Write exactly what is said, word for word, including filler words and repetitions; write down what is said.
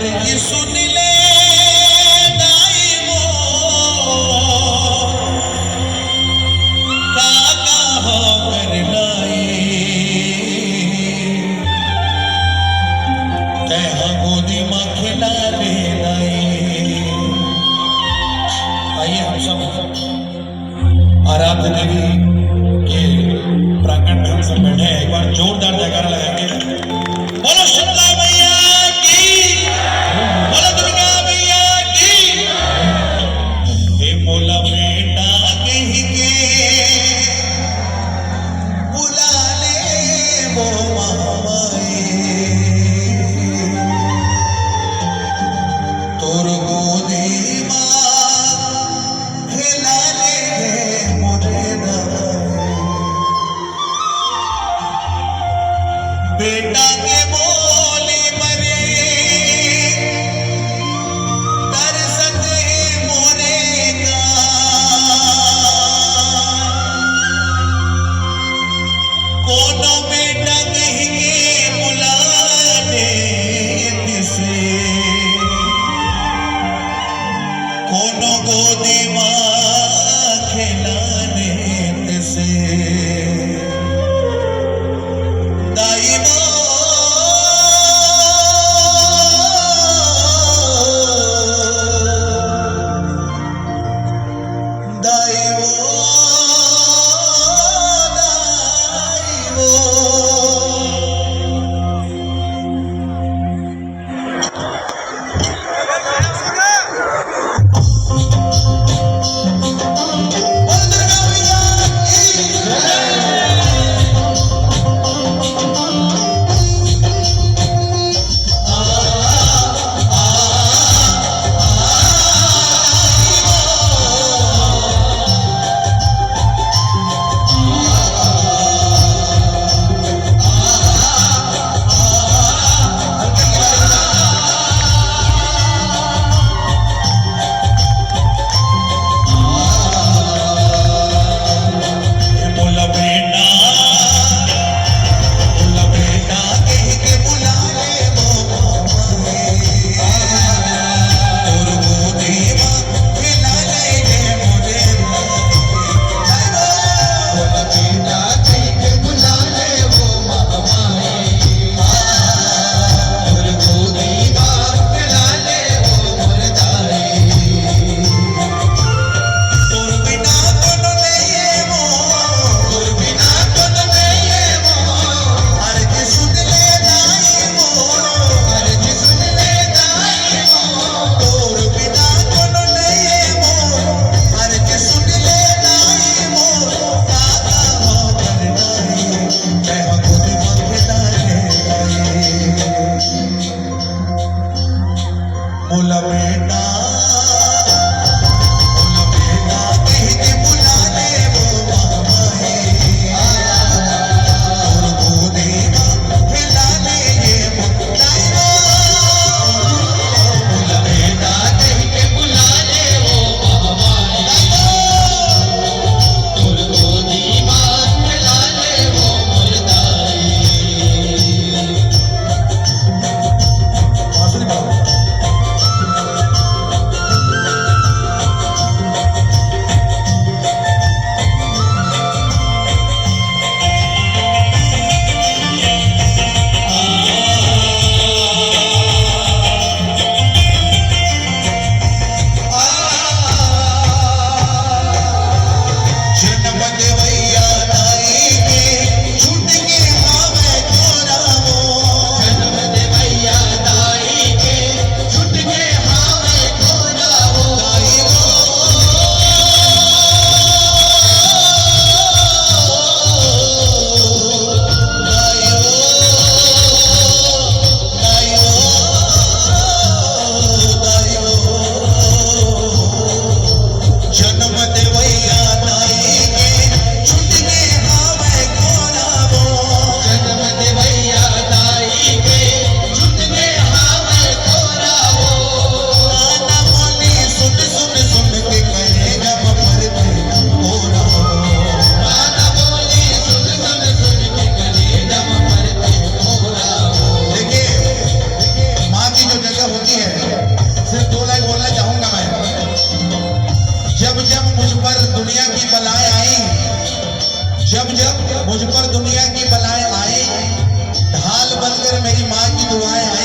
कि सुन ले दाई मोर, का का हो कर लाई। तैं हा गोदी मा खेला ले दाई। आइए हम सब आराध्य देवी के प्रांगण में हम सब बैठे हैं, एक बार जोरदार जयकारा लगाएंगे। बोलो शीतला मैया की, बोलो दुर्गा मैया की। हे मोला बेटा कहि के बुला ले वो महामाई, तोर गोदी मा खेला ले मोरे दाई। बेटा के बोली बरे तरसत हे मोरे का। कोनो बेटा कहि के बुला ले तिसे, कोनो गोदी मा खेला ले तिसे। दाई वो, दाई वो, दाई वो। मोला बेटा, मोला बेटा कहि के बुला ले वो महामाई। तोर गोदी मा खेला ले ये मोर दाई वो। मोला बेटा कहि के बुला ले वो महामाई। तोर गोदी मा खेला ले वो मोर दाई। बांसुरी बजाओ। दुनिया की बलाएं आई, जब जब मुझ पर दुनिया की बलाएं आई, ढाल बनकर मेरी माँ की दुआएं आई।